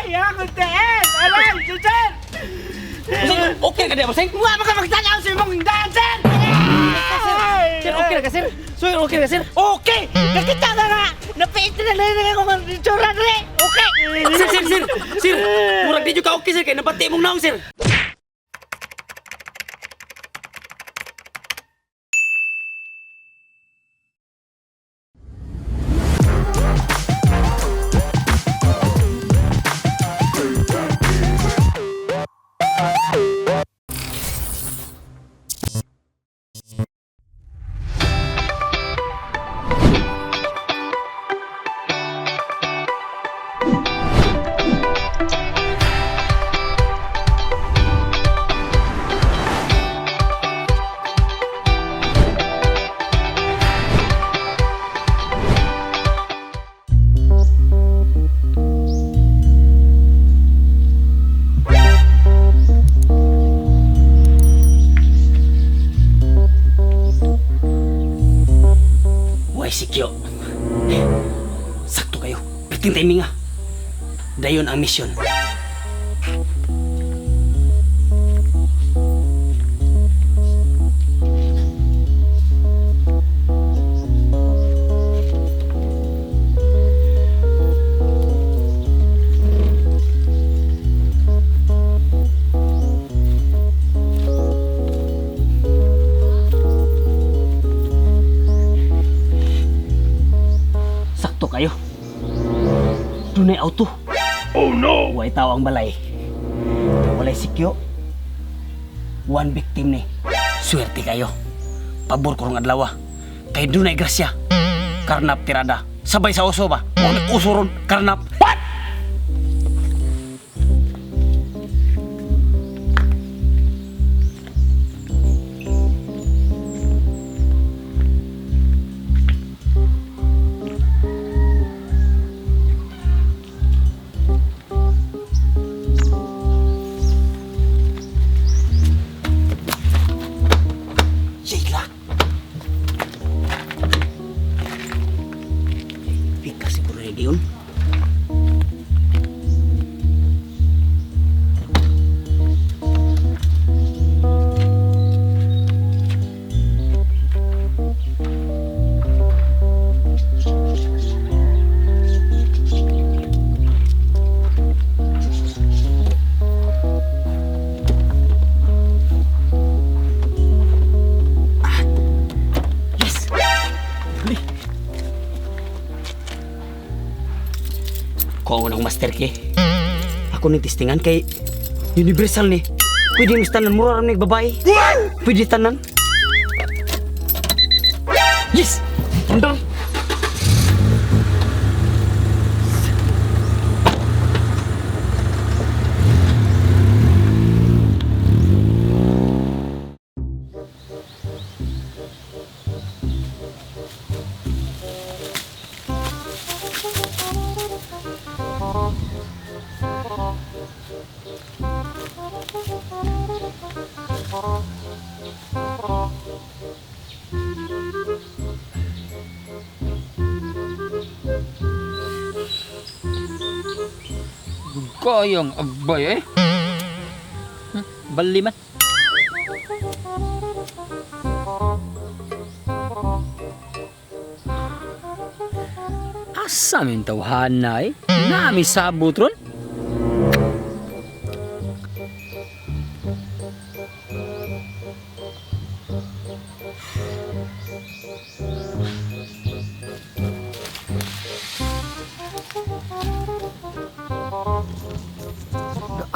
Aray! Ako tiin! Aray! Sir! Bossing, okay ka di, bossing? Wa man ka magtanaw sa imong daan, sir! Sir, okay ra ka, sir? Sir, okay ra, sir? Okay! Nakita na nga! Napiit na lang ako ng itsura dre! Okay! Sir, sir, sir! Sir, murag di jud ka okay, sir, kay nabati imong naong, sir. Way si Kyo. Sakto kayo. Perting timing ah. Dayon ang misyon. Sakto kayo. Dunay auto. Oh no! Way tao ang balay. Walay si Kyo. One victim ni. Swerte kayo. Pabor ko rong adlaw. Kay dunay grasya. Karnap tirada. Sabay sa uso ba? Mo uso ron karnap. What? Sheila. Pika siguro ni Dion. Yes! Huli! Kuha ko ng master key. Ako ni testingan kay universal ni. Pwede mas tanan mura ram ni babae. Pwede tanan. Yes! Undang! Kayang abay eh. Bali man. Asa min tawhana eh? Nami sabot ron?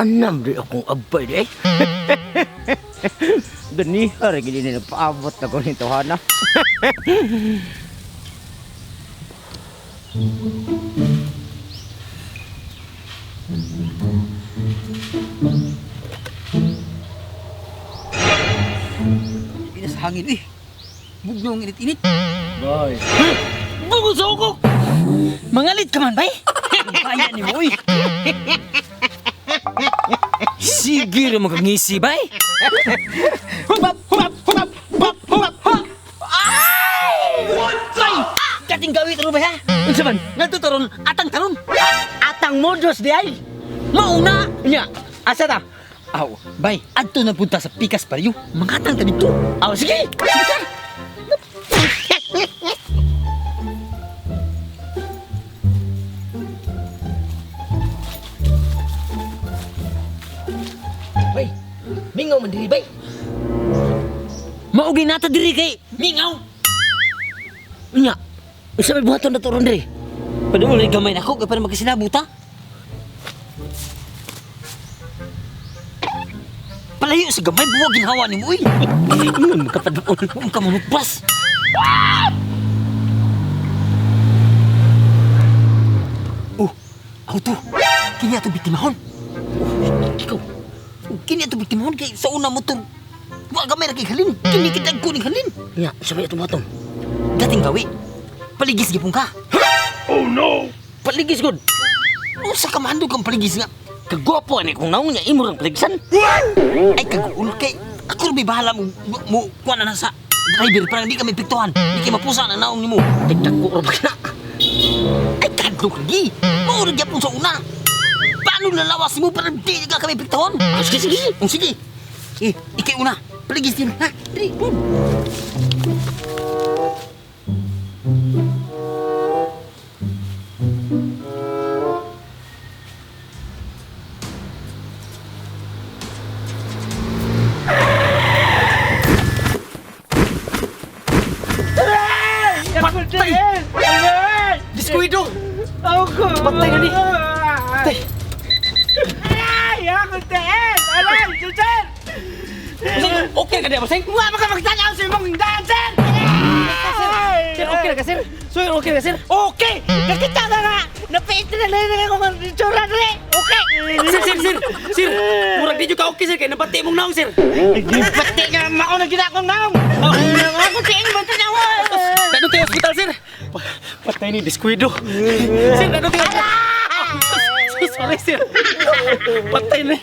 Anam di akong abay di eh. Ganiha rin gini na paabot na ko nito hana. Inas hangin eh. Bugnong init-init. Boy. Bugol sa ukok! Mangalit ka man, bay! Kaya ni mo eh. Sige rin magkangisi bay. Hubap! Hubap! Hubap! Hubap! Hubap! Ha! Ay! Bay! Kating gawit ro bay ha? Unsa man? Ngadto taron, atang taron. Atang modus di ay. Mauna! Nya, asa ta? Aw, bay, adto na punta sa pikas pariyo. Mangatang ta dito. Aw, sige. Sige ta. Bay, mingaw man diri bay. Mao nata diri kay mingaw. Nya, unsa may buhaton na to ron diri? Padulay gamay nako kay para magkasinabot ha. Palayo sa gamay buwag ginhawa nimo uy. Ingon makapadulong. Huwag ka manugpas. Oh, auto. Kini ato biktimahon. Oh, ikaw. Kini ato biktimahon kay sa una mo to. Wa gamay ra kay halin. Kini kitag ko ning halin. Nya, unsa may atong buhaton? Dating gawi. Paligis gyapon ka. Oh no! Paligis gud. Usa ka mahandog kang paligis nga. Kagwapo ani kung naong niya imo rang paligsan. Ay kaguol kay ako ra may bahala mo mo kuha na na sa driver para hindi kami piktuhan. Hindi kay mapusa na naong nimo. Tigdak ko ra ba na? Ay kadlok lagi. Mao ra gyapon sa una. Paano lalawas mo para di ka kami piktuhon? Ah, sige, sige. Oh, sige. Eh, ikay una. Paligis din. Ha? Dali. Boom. Patay! Diskuido. Patay na ni. Patay. Ay, ako teen! Alay, sir! Okay ka di ba, sir? Wa man ka magtanaw sa imong daan, sir! Sir, okay ra ka sir? Sir, okay ra sir? Okay! Nakita na nga! Napainti na lang ako ng itsura dre! Okay! Sir, sir, sir. Sir, murag di jud ka okay sir kay nabati imong naong sir. Pati nga mao na gid akong naong! Ako tiin mo tanawa! Dadto tayo hospital sir. Patay ni diskuido. Sir, dadto tayo. Sorry sir. Patay ni.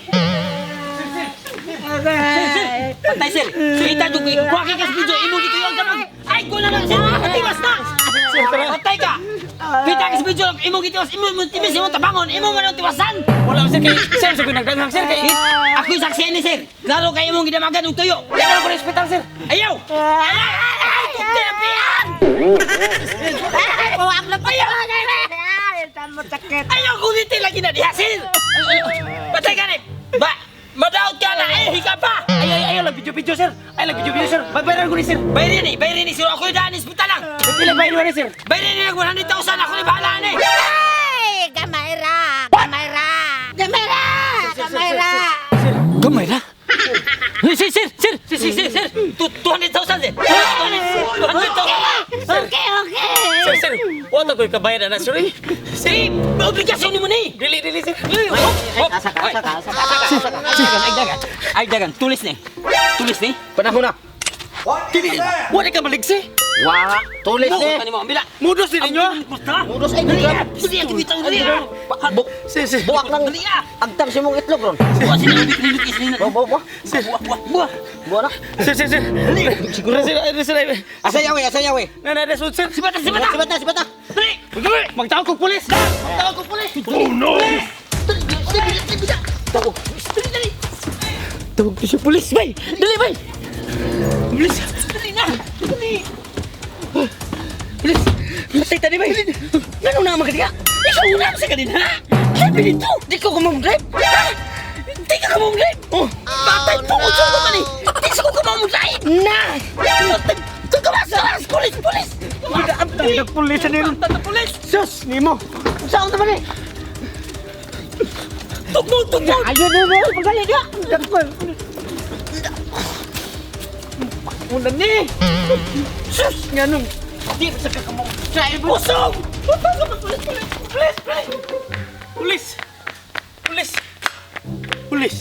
Patay, sir. Kita jud kay kuha kay kas video imo gituyo ang damag. Ay ko na lang, sir. Patiwas na. Patay ka. Kita kas video imo gituyo imo mo timis imo tabangon imo man ang tiwasan. Wala sir kay sir sa nagdanghang sir kay Ako yung saksi ni sir. Klaro kay imong gidamagan og tuyo. Dadto ko hospital sir. Ayaw! Ay, ay, ay! Huwag na pa yun! Saan mo sakit? Ayaw kulitin lagi na diha, sir! Patay ka ni! Ba! Madaot ka na! Ay, hika pa! Ay ay ay lang video-video sir. Ay lang video-video sir. Babayaran ko ni sir. Bayrin ni! Bayrin ni sir! Ako yung daan, hospital lang! Pila bayad ni sir? Bayrin ni 100,000! Ako ni bahala ni! Ay, gamay ra, gamay ra, gamay ra, gamay ra. Gamay ra? Sir, sir, sir! Sir, sir, sir, sir! 200,000 sir! 200,000! Okay, okay. Sir, sir. Wala ko'y kabayaran na sir. eh. Sir, obligasyon ni mo ni! Dili dili sir. Hop! Asa ka, asa ka, asa ka, asa ka, ay dagan, ay dagan, tulis ni. Tulis ni. Panahon na. Dili. Wala ka maligsi. Wa, tulis Mo, ni mo, ambila. Mudos din ninyo. ah. Mudos ay dili. Dali, ang bitaw dali. Sir, sir. Buwak lang. Dali ah. Agtang si mong itlog ron. Buwa sila, nindot sila. Bo bo bo. Buwa, buwa, buwa. Buwa na. Sir, sir, sir. Siguro sir, ay, sir. ay. Asa yawe, asa yawe. Na na na sir. Sibata, sibata. Sibata, sibata. Dali. Magtawag kog pulis. Magtawag kog pulis. Oh no! Dali, dali, dali, dali. Dali, Tawag ko siya pulis, bay. Dali, bay. Pulis. dali na. Dali. Pulis. Patay tani, bay. Ngano na magadiya? Ikaw una sa kanina. Sabi dito, di ko kumamdrive. Ha? Di ka kumamdrive. Oh. Patay tungkol sa ko man eh. Di sa ko kumamdrive. Na. Patay. Tukawas, tukawas, pulis, pulis. Tawag pulis na nila. Tata pulis. Sus, nimo. Saan naman eh? Tugmog, tugmog. Ayun mo mo, pagdali ka. Una ni. Sus, nganong di sa kakamong drive. Usog! Pulis, pulis, pulis. Pulis. Pulis. Pulis.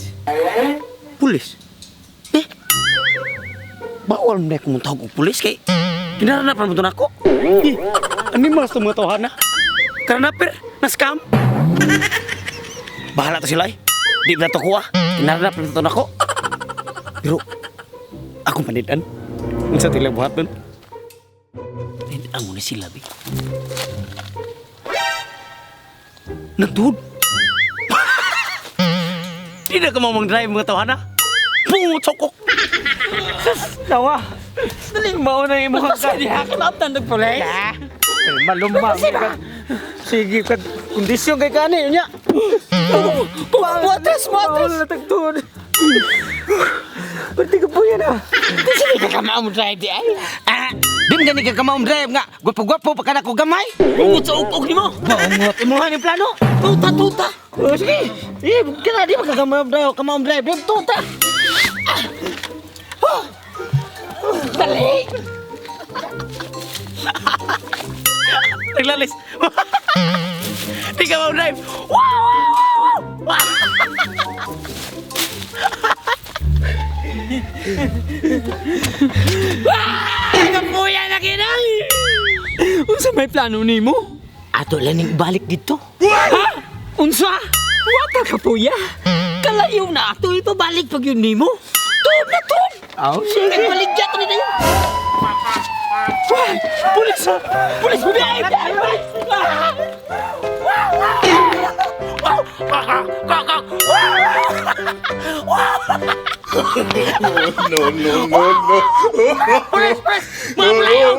Pulis? Eh? Bawal na akong tawag og pulis kay kinaranapan mo to nako. Eh, animals to mga tawhana. Karanaper, na scam. Bahala to sila eh. Di ba to kuha? Kinaranapan mo to nako. Pero akong panidan. Unsa tila buhaton? Panidan mo ni sila bi. Nagtuod. Di na ka mo mang-drive mga tawhana. Pungot sokok. Tawa. Dali mao na imong Basta diha ka maabtan og pulis. Malumba. Sige kag kondisyon kay kani unya. Buatres, buatres. Wala tagtuon. Perti ka po yan ah. Sige ka kamao mo drive di ay. Ah, di man gani ka kamaong drive nga. Gwapo-gwapo pa kana ko gamay. Bungot sa ug nimo. Bangot imuha ni plano. Tuta, tuta. Oh, sige. Eh, kana di man ka kamaong drive, kamaong drive. Di tuta. Dali. Naglalis. Di ka mang-drive. Wow, wow, wow, wow. Kapuya na kinay. Unsa may plano nimo? Ato lang ning balik dito. Ha? Unsa? Wata ka puya? Kalayo na ato ipabalik pag yun nimo. Tub na tub. Aw, sige. Kay baligya to ni dayon. Pulis! Pulis! Biyahe, biyahe, pulis. No, no, no, no. Pulis, pulis. Mga palayo.